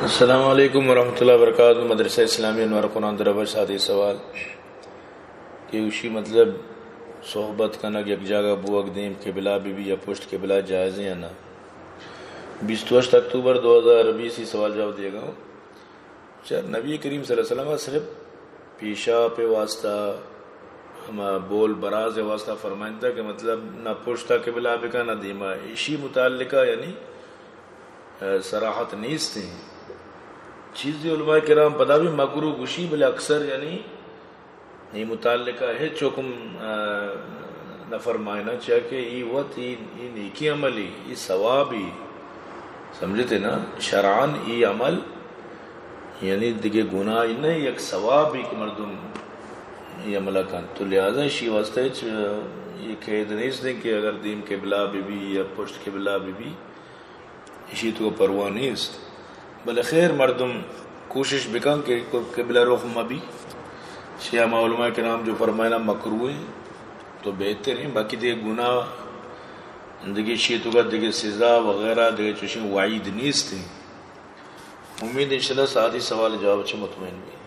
السلام علیکم ورحمۃ اللہ وبرکاتہ۔ مدرسہ اسلامی انوار قرآن دربر ساتھی سوال کہ اشی مطلب صحبت کنگ، یک جاگہ بوگ، دیم قبلہ بی بی یا پشت قبلہ جائز یا نہ؟ بیست و ہشت اکتوبر دو ہزار بیس ای سوال جواب دیگا ہوں۔ چہ نبی کریم صلی اللہ علیہ وسلم صرف پیشاپ واسطہ، ہما بول براز واسطہ فرمائنتا کہ مطلب نہ پشتا قبلہ بکا نہ دیما، اشی متعلقہ یعنی، اہ، صراحت نیست ہیں۔ چیزی علماء کرام پدا بھی مکروہ گوشی، بلے اکثر یعنی ای متعلقہ ہچ حکم، اہ، نہ فرمائنا، چیا کہ ای وت ای، ای نیکی عملی، ای ثوابی، سمجھتے نا؟ شرعاً ای عمل یعنی دگہ گناہ نہ، یک ثوابی کہ مردم ای عمل کن، تو لہذا اشی واسطہ ہچ، اہ، یہ قید نیست دیں کہ اگر دیم قبلہ بی بی یا پشت قبلہ بی بی، اشی تو پرواہ نیست۔ بلے خیر، مردم کوشش بکن کہ قبلہ رخ مبی۔ شی ہما علماء کرام جو فرمائنا مکروہ ہیں تو بہتر ہیں، باقی دے گناہ دگہ شی تو کا دگہ سزا وغیرہ دگہ چوشیں وعید نیست ہیں۔ امید انشاءاللہ ساتھی سوال جواب چہ مطمئن بھی۔